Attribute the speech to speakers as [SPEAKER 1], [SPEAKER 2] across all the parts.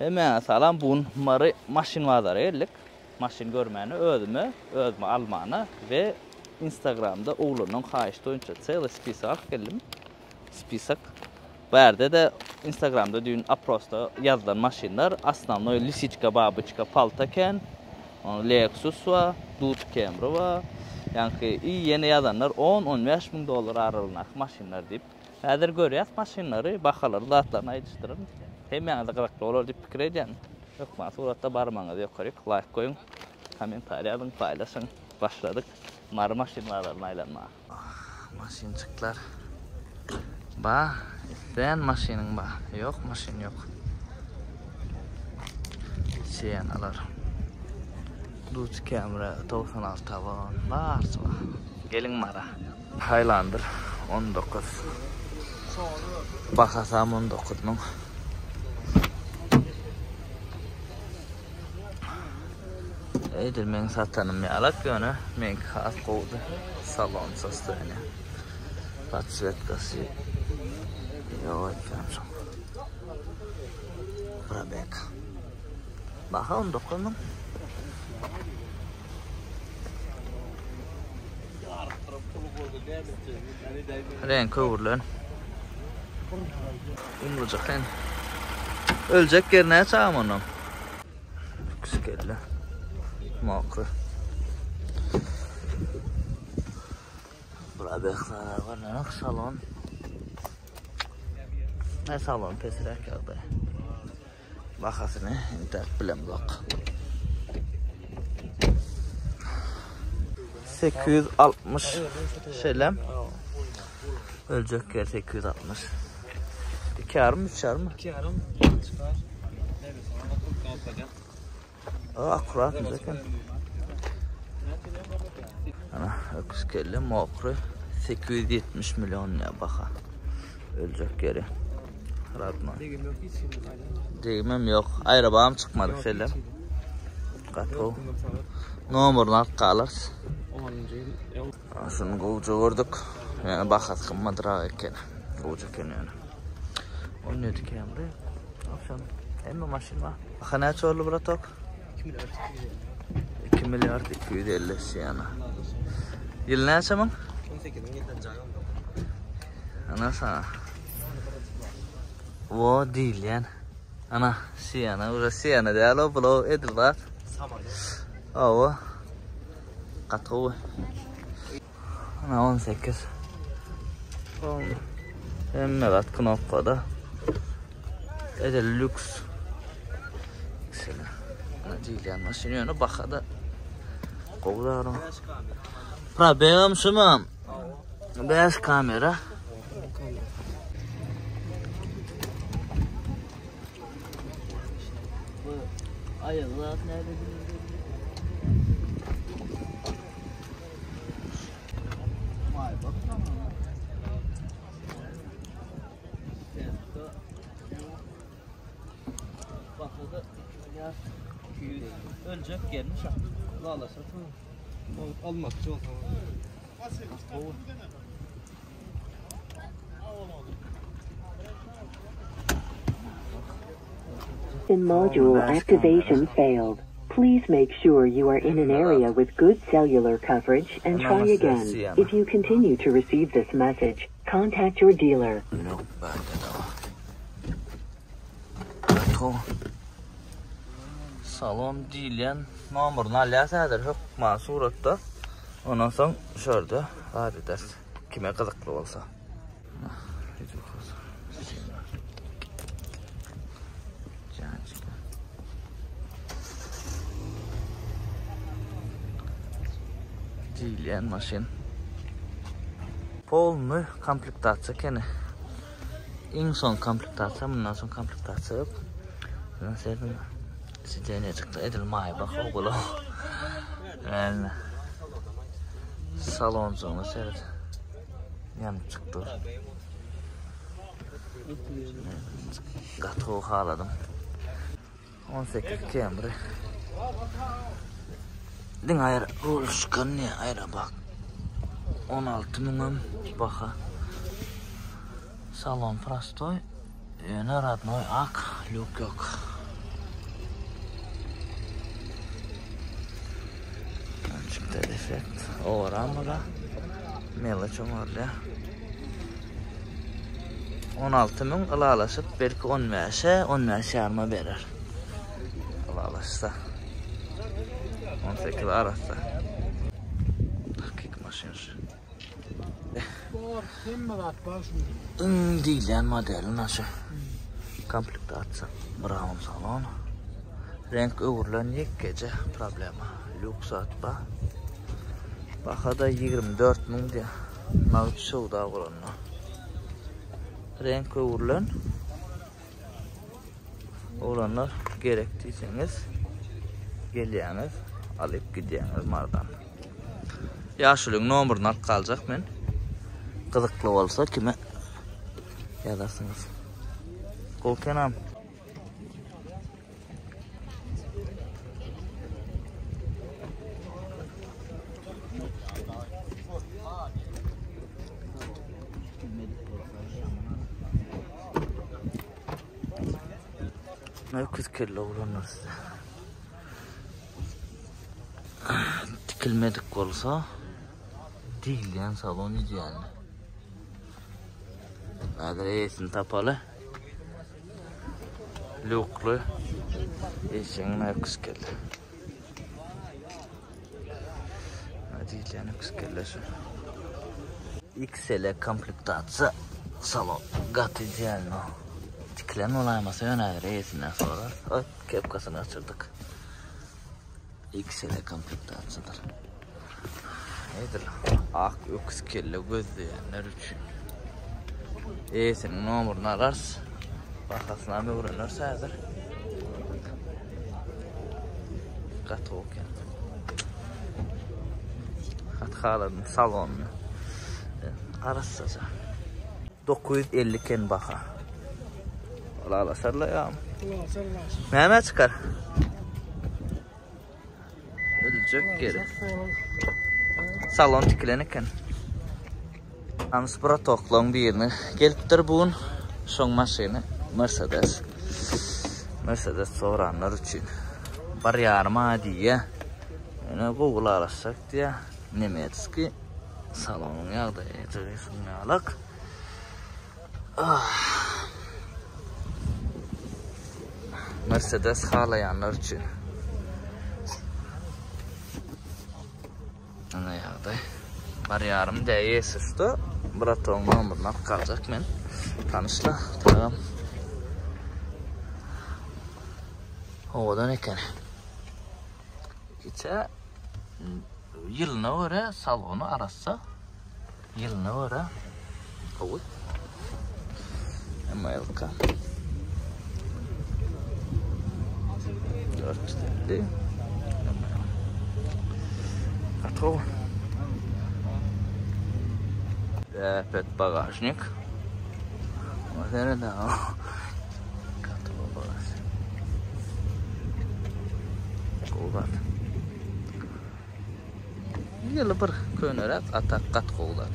[SPEAKER 1] Hemmäňe salam bu gün Mary maşyn bazara geldik. Maşyn görmäne özüme, özüme almana we Instagramda oglanyň haýyşty boýunça celый spisok alyp geldim. Spisok. Bärde-de Instagramda düýn oprosda ýazylan maşynlar osnownoý lisiçka babyçka palta kän, Lexus bar, Dut Camry bar. Ýaňky i ýene ýazanlar on, 15 müň dollar aralygyndaky maşynlar diýip. Häzir görýäs maşynlary, bahalary, zatlaryny aýdyşdyraryn. Hemmäňize gyzykly bolar diýip pikir edýän. Hökman suratda barmagyňyzy ýokaryk, laýk goýuň, kommentariý ýazyň, paýlaşyň. Başladyk Mary maşyn bazaryna aýlanmaga. Maşynjyklar ba, islän maşynyň ba. Ýok, maşyn ýok. Siýenalar. Dut Camry 96 wagon barysy bar. Geliň Mara. Highlander 19. Bahasam 19 müň. Edil meň satanym ýalak ýöne meňki has gowudy. Salon sostoýany. Podswetkasy ýok etýän şoň. Probek. Baha 19 müň. Reňk öwrülen. Umrujak sen. Öljek ýer näçe agam ondan? Küçük elle. Mokry. Bura behzara görnenek salon. Ne salon pesräk ýagdaý. Bahasyny entäk bilemzok. 860 şeýle. Öljek ýer 860. 2 ýarym, 3 ýarym.
[SPEAKER 2] 2 ýarym çykar.
[SPEAKER 1] Akkurat eken. Ana, öküz kelle mokry 870 million ya baha. Öljek ýeri. Radman.
[SPEAKER 2] Degim yok hiç kim.
[SPEAKER 1] Degimem yok. Aýrabam çykmadyk şeýle. Gaty gowy. Nomerini alyp galarys. Şuny gowja gördük. Ýöne bahasy gymmadrak eken. Gowja eken ýöne. 17 Camry. Akşam hemme maşyn bar. Baha näçe boldy bratok?
[SPEAKER 2] 2 milliard 250.
[SPEAKER 1] 2 milliard 250 şeýana. Ýyl näçe müň?
[SPEAKER 2] 18-iň 7-nji aýy 19.
[SPEAKER 1] Ana sana. O diýilýän. Ana, Siena, uje Siena däl o, bul edil zat.
[SPEAKER 2] Samolyot.
[SPEAKER 1] Hawa. Gaty gowy. Ana 18. Hemme zat knopkada. Edil lüks. Şeýle. Ana diýilýän maşyn ýöne bahada gowy zat. Probegam şumam. 5 kamera. Bu aýazlar näde Öljek gelmiş.
[SPEAKER 2] Almakçy bolsaň.
[SPEAKER 3] In module activation failed. Please make sure you are in an area with good cellular coverage and try again. If you continue to receive this message, contact your dealer.
[SPEAKER 1] Yok bende de var. Gato. Salon diýilýän nomerini alýas häzir hökman suratda. Ondan soň şurada zat ederis. Kime gyzykly bolsa. Diýilýän maşyn. Polny komplektasiýa ekeni. Iň son komplektasiýa, mundan soň komplektasiýa ýok. Şuna serediň. Sidenýe çykdy, edil Maybach ogly. Yani salonjygyna seret. Ýanyp çykdy. Gaty gowy haladym. 18 Camry. Diň aýra ruluşkan ne aýra bak. 16 müňem baha. Salon prostoy. Ýöne radnoy ak, lýuk ýok. Defekt. Owaram bula. Mela çoňarlýar. 16 müň ylalaşyp belki 15-e, 15 ýaryma berer. Ylalaşsa. 18 arassa. Hakyky maşyn şu.
[SPEAKER 4] Bar, hemme zat bar şunda.
[SPEAKER 1] Iň diýilýän modeli naşy. Komplektasiýa. Brown salon. Reňk öwrülen ýekkeje problema. Lýuks zat bar. Baha-da 24 müň diýýär. Nagt söwda bolanda. Reňk öwrülen. Oglanlar gerek diýseňiz gelýäňiz, alyp gidýäňiz Mardan. Ýaşulyň nomerini alyp galjak men. Gyzykly bolsa kime ýazarsyňyz. Gowy kenam. Öküz kelle oglanlar size. Tikilmedik bolsa diýilýän salon idealny. Häzir eýesini tapaly. Lýukly eşegiň öküz kelle. Diýilýän öküz kelle şu. XL komplektasiýa salon. Gaty idealno. Tikilen bolaýmasa ýöne häzir eýesinden sorar. Oý, kepkasyny gaçyrdyk. XL komplektasiýadyr. Edil ak öküz kelle gözleýänler üçin. Eýesiniň nomerini alarys. Bahasyny hem öwreneris häzir. Gaty gowy eken. Gaty haladym salonyny. Arassaja. 950 ken baha. Ylalaşarlar ýa. Näme çykar? Ölecek geri. Salon tikilen eken. Tanyş bratoklaň birini gelipdir bu gün. Şoň maşyny Mercedes. Mercedes soranlar üçin. Bir ýaryma diýýä. Ýöne gowy ylalaşsak diýýä. Nemetski salonyň ýagdaýy jygysyň ýalak. Mercedes halaýanlar üçin. Ana ýagdaý. Barýarym däýesi şuda. Bratoň nomerini alyp galjak men. Tanyşla, tagam. Owadan eken. Içe ýylyna görä salony arassa. Ýylyna görä gowy. MLK. 450. Gaty gowy. Äpet bagajnik. O nerede o? Gaty gowy bagajnik. Gowy zat. Ýyly bir köneräk atak gaty gowy zat.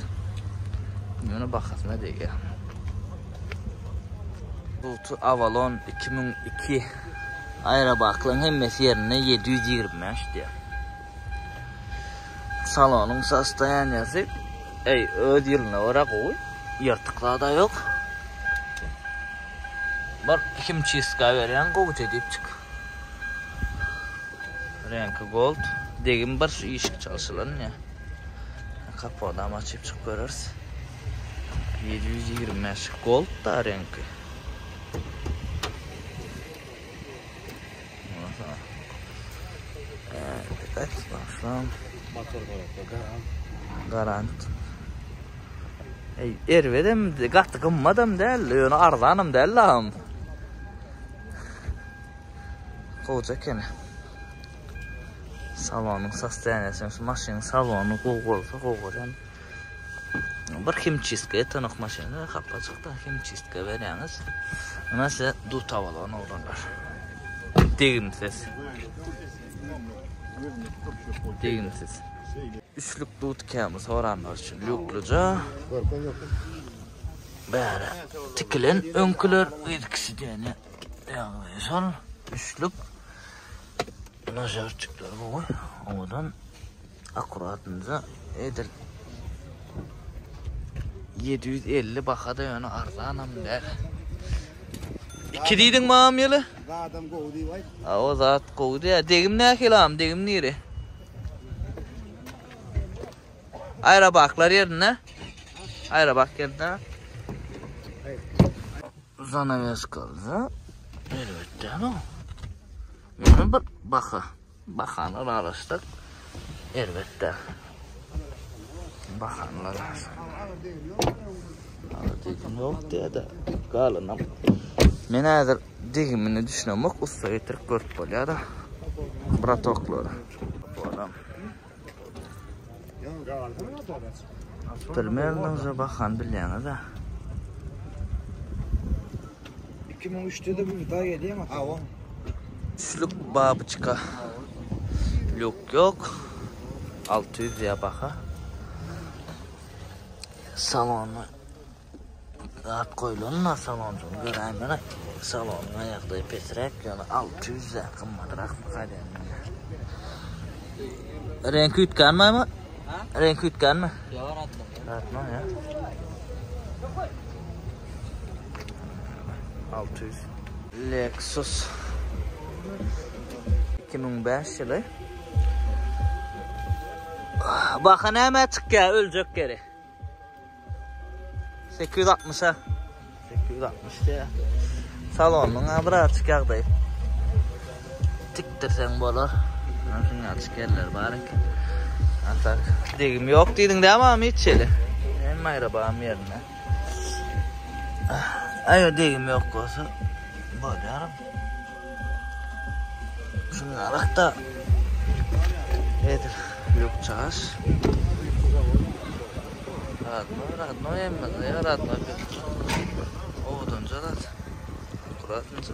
[SPEAKER 1] Ýöne bahasyna degýär. Bultu Avalon 2002 aerobaklaryň hemmesi ýerinde 725 diýýär. Salonyň sostoýaniýasy eý öz ýylyna görä gowy. Ýyrtyk zada ýok. Bir himçistka berýän gowja diýipjik. Reňki gold. Degim bir şu işik çalşylan ya. Kapodam açyp çykyp göreris. 725 gold da reňki. Evet, başlam. Garant. Ey, erbedem, gaty gymmadam däl, ýöne arzanam däl lagym. Gowja ekeni. Salonyň sostoýaniýasy, şu maşynyň salony gowy bolsa gowy görýän. Bir himçistka etenok maşyny, hapajykda himçistka berýäňiz. Ina size dutabalon oglanlar. Degimsiz. Degimsiz. Üçlük dut kämi soranlar üçin lýukluja. Bäri tikilen öňküler yzkisi diýeni. Ýagdaýy şol. Üçlük. Nažarçyklar gowy. Owadan. Akkuratynja edil 750 baha-da ýöne arzanam däl. Iki diýdiň mam ýyly?
[SPEAKER 4] Zadam gowy diýip aýt.
[SPEAKER 1] A o zat gowy diýä. Degim nähili am, degim niri? Aýrabaklar ýerinde. Aýrabak ýerinde. Zanaweskalyja. Elbetde no. Ýöne bir baha. Bahany ylalaşdyk. Elbetde. Bahany ylalaşdyk. Agyr degim ýok diýdi. Galanam. Men häzir degimini düşünemok. Ussa getirip görüp bolýar-da. Bratoklar. Bolam. Bilmedim, bahany bilýäňiz-ä.
[SPEAKER 2] 2003'te de bu daha gelýär mi? Hawa.
[SPEAKER 1] Üçlük babyçka. Lük ýok. 600 diýä baha. Salony zat goýlan da salonjyny göräýmeli. Salonyň ýagdaýy pesräk, ýöne 600 diýä gymmatrak diýen. Reňki üýtgänmi ama? Reňki üýtgänmi?
[SPEAKER 2] Ýok, ratno.
[SPEAKER 1] Ratno ýa. 600. Lexus 2005 ýyly. Baha näme çykýar öljek ýeri? 860-a. 860 diýýär. Salonyň ha birazçyk ýagdaýy. Tikdirseň bolar. Şunuň açyk ýerleri bar eken. Atak. Degim ýok diýdiň dämi am hiç ýeri? Hem aýrabam ýerinde. Aý degim ýok bolsa bolýar. Şunuň arakda edil ýok çaş. Radno, radno emmez, ya radno. Owadanca zat. Akkuratynca.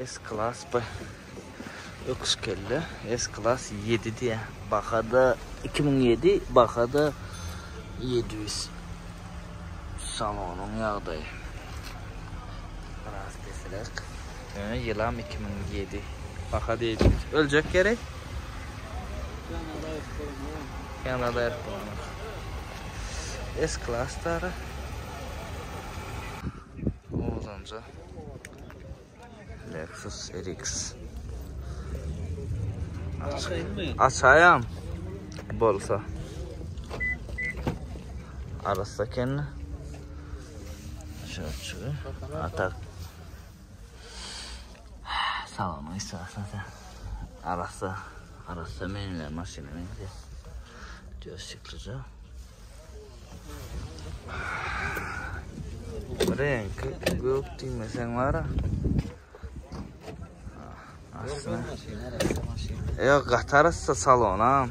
[SPEAKER 1] S-Class bu. Öküz kelle. S-Class 7 diýe. Bahada 2007, bahada 700. Salonyň ýagdaýy. Biraz pesräk. Ýöne ýylam 2007. Baha 700. Öljek ýeri? Ýana daýyp bolanok. S-Class dara. Owadanca. Lexus RX. Açaýam. Bolsa. Arassa eken. Şöyle. Atak. Salonu istersen sen. Arassa. Arassa menüler maşyna benziyor. Diyor Reňki gök diýmeseň bar-a. Aslynda. Ýok, gaty arassa salonam.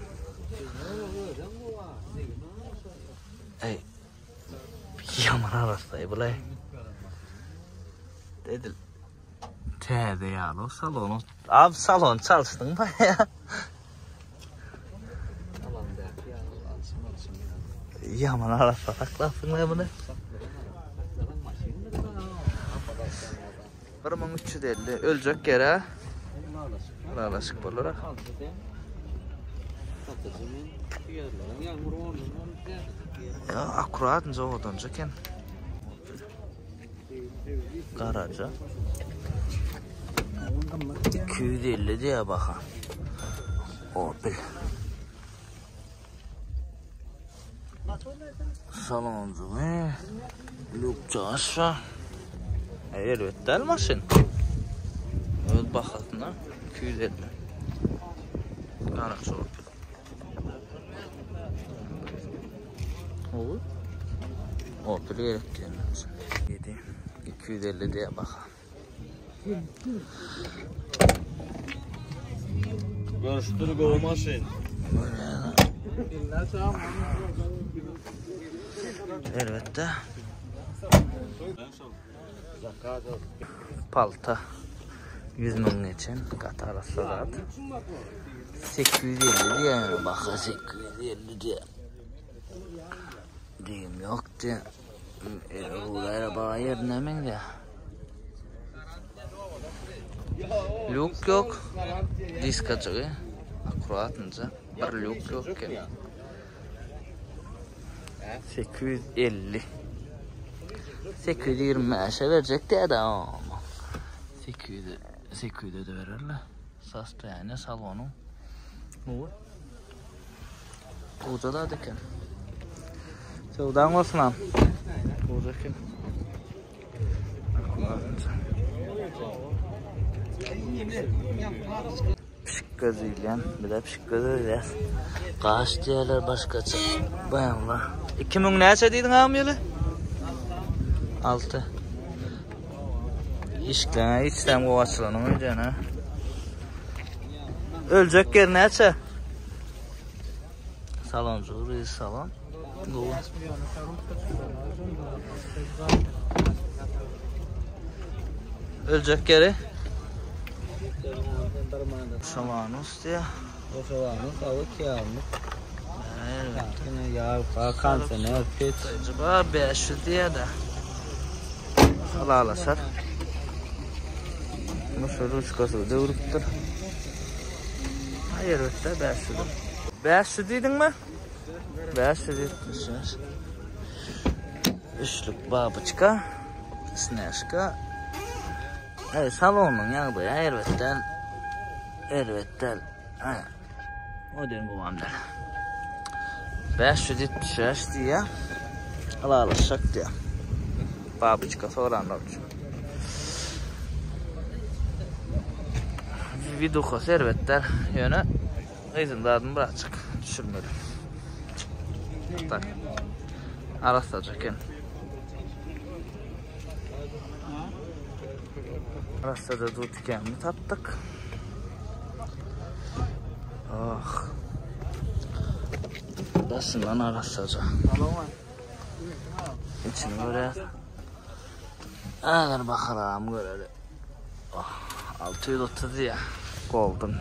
[SPEAKER 1] Ey, ýaman arassa bulay. Edil täze ýaly salon. Abi salon çalyşdyň baýa. Ýaman arassa saklapsyň la muny. 1350 öljek ýere. Ylalaşyk bolar. Ya akurat owadanca eken. Garaja. 250 diýä baha. Opel. Salonjygy. Lükçaşa. Elbetde däl maşyn. Öz bahasyna 250. Garaja Opel. Oý. Opel gerek diýen. 7 250 diýä baha.
[SPEAKER 2] Görüşdür gowy maşyn.
[SPEAKER 1] Elbetde. Palta 100 müň geçen gaty arassa zat. 850 diýen baha 850 diýen. Diýim ýok diýen. Rulara baga ýerine meňzeýär. Lük ýok. Diskajygy. Akkuratynja. Bir lýuk ýok eken. 850. 825-e berjek diýdi ama. 800 800-e de bererler. Sostoýaniýe salonyň. Gowy. Gowja zat eken. Söwdaň bolsun am. Gowja eken. Pişik gözi diýilýän. Bize pişik gözi diýýäs. Gaş diýerler başgaça. Baýamla. 2000 näçe diýdiň agam ýyly? 6. Işikleňe hiç dem gowy açylanyň öýdýän ha. Öljek ýer näçe? Saloncu, reis salon. Gowy. Öljek ýeri? Şamanus diýýär.
[SPEAKER 2] Şamanus, awy kiýamyk. Ýa kondisioner, peç.
[SPEAKER 1] Acaba 500 diýýär-de. Halalaşar. Bu şu ruçkasy döwrüpdir. Hayır, ötde 500. 500 diýdiňmi? 575. Üçlük babyçka, snežka. Ey, salonyň ýagdaýy erbet däl. Erbet däl. O diýen gowam däl. 575 diýýär. Ylalaşjak diýýär. Babyçka soranlar üçin. Widuhasy erbet däl. Ýöne gyzyň zadyny birazjyk düşürmeli. Tak. Arassaja eken. Arassaja dut ikenini tapdyk. Oh. Daşyndan arassaja. İçini görýär. Häzir bakaram göreli. Oh, 630 diýýär. Golden.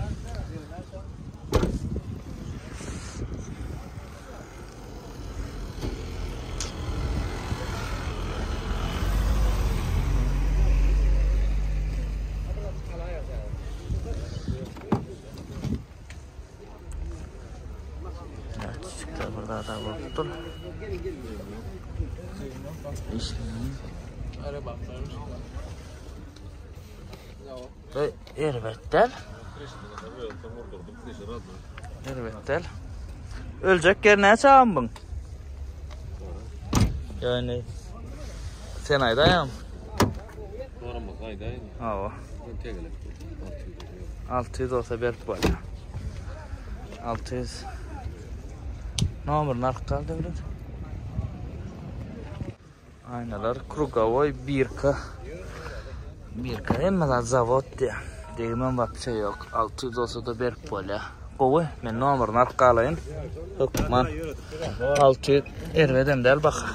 [SPEAKER 1] Çiçekler burada da bolupdyr. Erbet däl. Erbet däl. Öljek ýer näçe agam buň? Ýöne sen aýdaýam.
[SPEAKER 5] Soramaz aýdaýyn.
[SPEAKER 1] Hawa. 600 bolsa berip bolýar. 600. Nomerini alyp gal Döwlet. Aýnalar krugowoý birka. Birka hemme zat zawod diýýär. Degmem wapşe ýok. 600 bolsa-da berip bolýar. Gowy. Men nomerini alyp galaýyn. Hökman. 600 erbedem däl baha.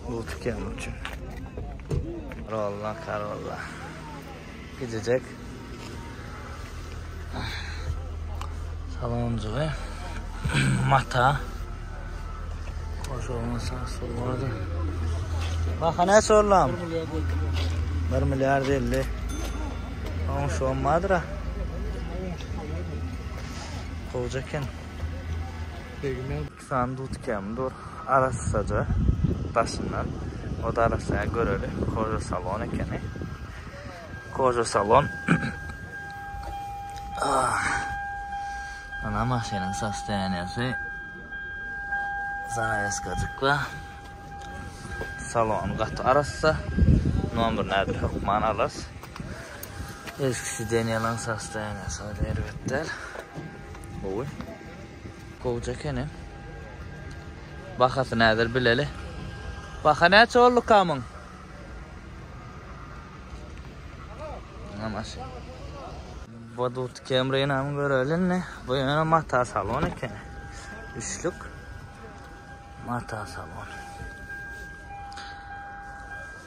[SPEAKER 1] Bu tüken üçin. Rolla, karolla. Gidecek. Salonjygy. Mata. Koşugyň sasy bardy. Baha ne sorlam? 1 milyard 50. Oň şom bardyr. Gowja eken. San dut kem dur. Arassaja daşyndan. O da arassa göreli. Koja salon ekeni. Koja salon. ah. Ana maşynyň sostoýaniýasy. Zanaweskajykla. Salon gaty arassa. Nomer nädir hökman alas. Eski sidenýalaň sostoýaniýasy erbet däl. Gowy. Gowja ekeni. Bahasy nädir bileli. Baha näçe boldy kamyň? Namaşy. Bu dut Camry-nam göreli indi. Bu ýöne mata salon ekeni. Üçlük mata salon.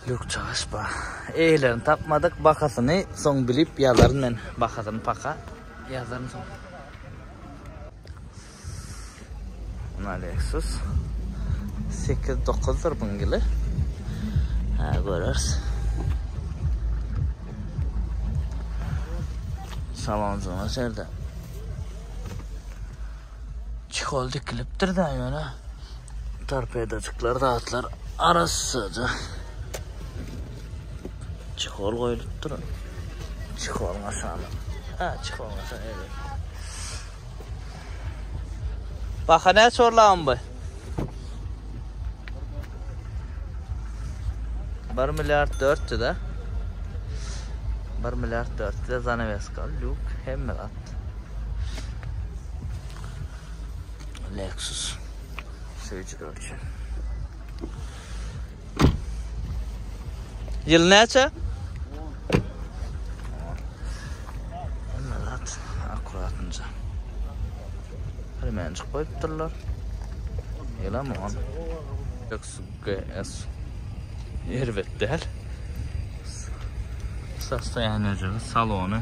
[SPEAKER 1] Lük çaş ba. Eýlerini tapmadyk, bahasyny soň bilip ýazaryn men. Bahasyny paka ýazaryn soň. Buna Lexus 8-9-dyr buň ýyly. Ha, göreris. Salonjygyna serde. Çihol dikilipdir da ýöne. Torpedajyklar zatlar arassaja. Çihol goýlupdyr. Çiholyň aşagyna. Ha, çiholyň aşagyna evet. Baha näçe orlagyn bu? 1 milliard 400 de. 1 milliard 400 zanaveska, lük, hemme zat. Lexus. Söýüjiler üçin. Ýyl näçe? Hemme zat akkuratynca. Remenjik goýupdyrlar. Ýylam on. Lexus GS. Erbet däl. Sostoýaniýajygy, salony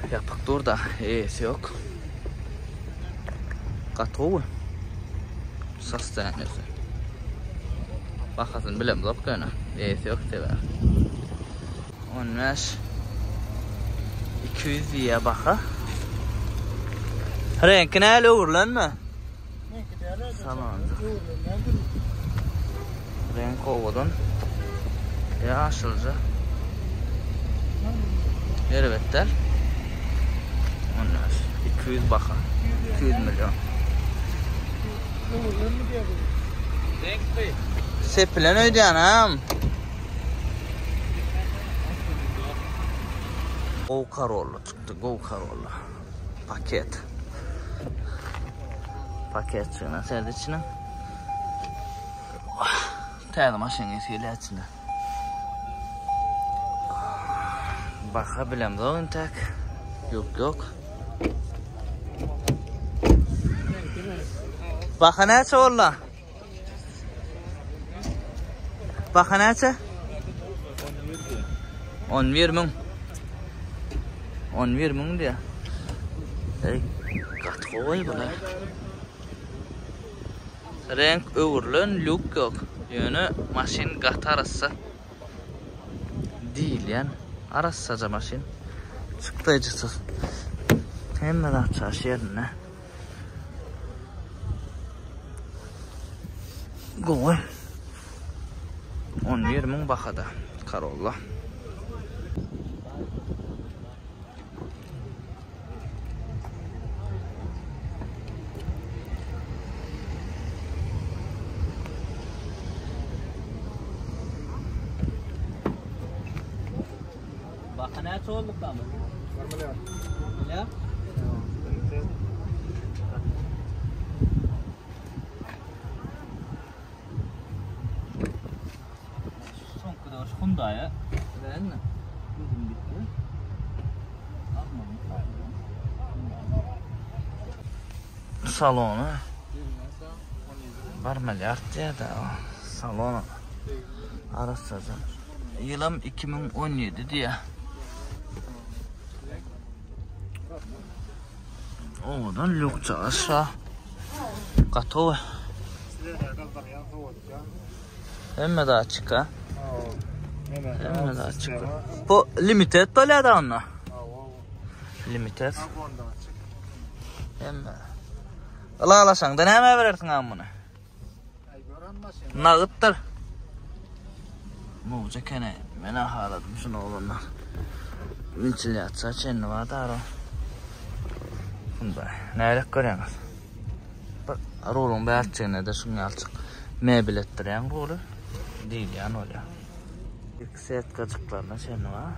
[SPEAKER 1] ýapyk dur da, eýesi ýok. Gaty gowy. Sostoýaniýasy. Bahasyny bilemzok ýöne, eýesi ýok sebäbi. 15 200 diýýär baha. Reňki näle öwrülenmi? Salanjyk. Reňk owadan. Ýaşylja. Erbet däl. Ondan 200 baha. 200 milyon. Sepilen öýdýän ha. Gowy Corolla çykdy, gowy Corolla. Paket. Paket çygyna serdi içine. Täze maşyn gelýär içine. Baha bilemzok intäk. Ýok, ýok. Baha näçe boldy? Baha näçe? 11 müň. 11 müň diýýär. Ey, gaty gowy bular. Renk öwrülen lýuk ýok. Ýöne maşyn gaty arassa. Diýilýän arassaja maşyn. Çykdaýjysyz. Hemme zat çaş ýerinde. Gowy. 11 müň bahada Corolla. Baha näçe boldy tam?
[SPEAKER 4] 1 milliard.
[SPEAKER 1] Milliard? Soňky döwür Hyundai-a bilen gözüm gitdi. Salony 1 milliard diýýär-de, salon arassaja. Ýylam 2017 diýýär. Owadan lýukça aşa. Gatowy. Hemme zat çyka. Hemme zat çyka. Bu limited bolýar da onda. Limited. Hemme. Ylalaşaňda näme berersiň am muny? Nagytdyr. Muğja kene. Men haladım şunu olanlar. Ventilýasiýa çenli bar da. Bunda nälik görýäňiz? Bir ruluň bärçigine de şuň ýalçyk mebel etdirýäň ruly diýilýän bolýar. İlk setkajyklaryna çenli bar.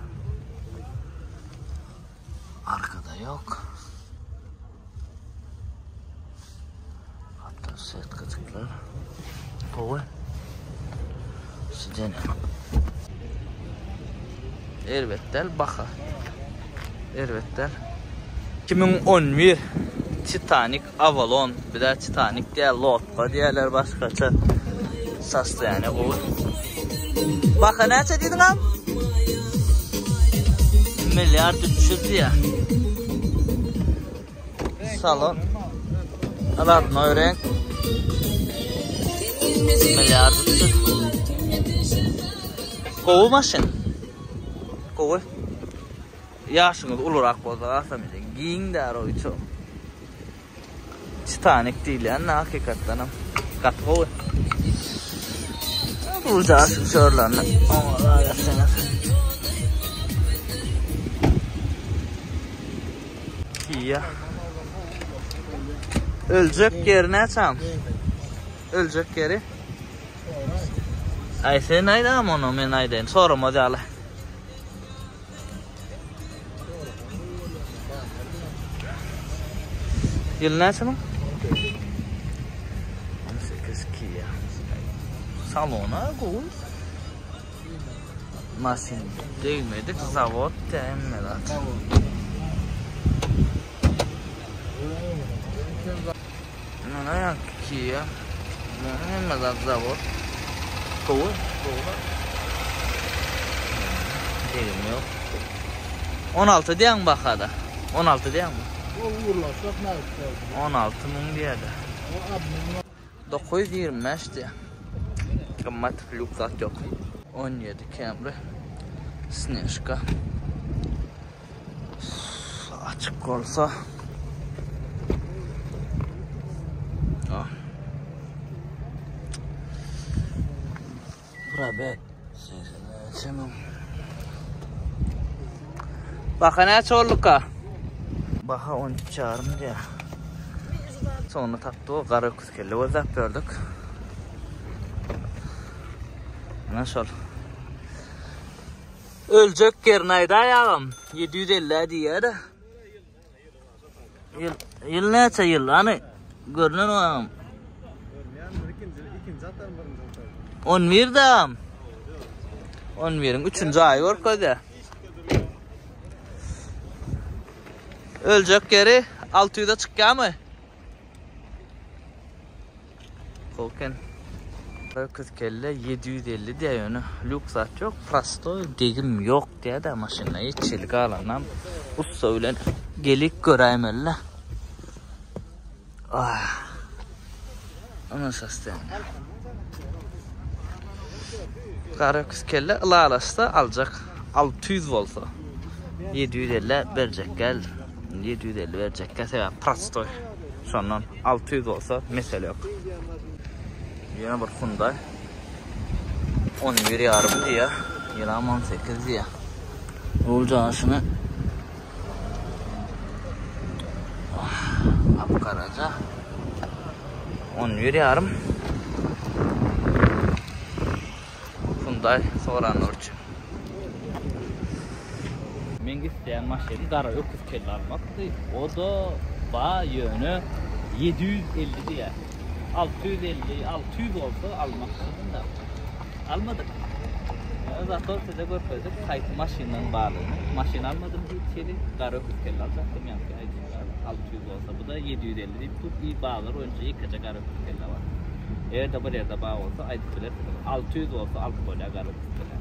[SPEAKER 1] Arkada ýok. Hatta setkajyklar gowy. Sideniýa. Erbet däl baha. Erbet däl. 2011 Titanic Avalon. Bir de Titanic diýär, lodka diýerler başgaça. Sostoýaniýa gowy. Baha näçe diýdiň am? Milliard 300 diýär. Salon. Radnoý renk. Milliard 300. Gowy maşyn. Gowy. Ýaşyňyz ulurak bolsa hasam giň däl o içi. Titanik diýilýän hakykatdanam gaty gowy. Bu jaşyň şörlerini oňa ýatsaňyz. Kia. Öljek ýeri näçe? Öljek ýeri? Aý sen aýdam ony men aýdaýyn soramaz ýaly. Ýyl näçe muň? 18 Kia. Salona gowy. Maşyn degmedik zawod hemme zat. Mana ýa Kia. Hemme zat zawod. Gowy, gowy. Degim ýok. 16 diýen bahada. 16 diýenmi?
[SPEAKER 4] O uğurlaşsak ne
[SPEAKER 1] 16 müň diýedi. 925 diýä. Gymmat lüks zat ýok. 17 Camry. Snежка. Açyk bolsa. Ah. Probek. Baha näçe olduka? Baha 13 ýarym diýä. Soňunda tapdy o gara öküz kelle gözläp ýördük. Ana şol. Öljek ýerini aýdaý agam. 750 diýýär-de. Ýyl, ýyl näçe ýyl? Hany görünen o agam. 11 de agam. 11-iň 3-nji aýy görkezýär. Öljek ýeri 600-e çykýarmy? Koken. Öküz kelle 750 diýýär ýöne lüks zat ýok, prostoý degim ýok diýýär-de maşynda hiç hili galanam ussa bilen gelip göräýmeli-le. Ah. Ana sostoýaniýe. Gara öküz kelle ylalaşsa aljak 600 bolsa 750 berjek gel. 750 berjek gel sebäbi prostoý. Şondan 600 bolsa mesele ýok. Ýene bir Hyundai. 11 ýarym diýýär. Ýylam 18 diýýär. Rul jaşyny Gap-garaja. 11 ýarym. Hyundai soranlar üçin. Men isleýän maşynym gara öküz kelle almakdy. O-da ba ýöne 750 diýýär. 650, 600 bolsa almak da. Almadyk. Ýöne zato size görkezdik haýsy maşynlaryň barlygyny. Maşyn almadym hiç hili. Gara öküz kelle aljakdym ýaňky aýdyşym ýaly. 600 bolsa bu-da 750 diýip dur. I bazar boýunça ýekeje gara öküz kelle bar. Eger-de bir ýerde bar bolsa aýdyp bilersiňiz. 600 bolsa alyp bolýar gara öküz kelle.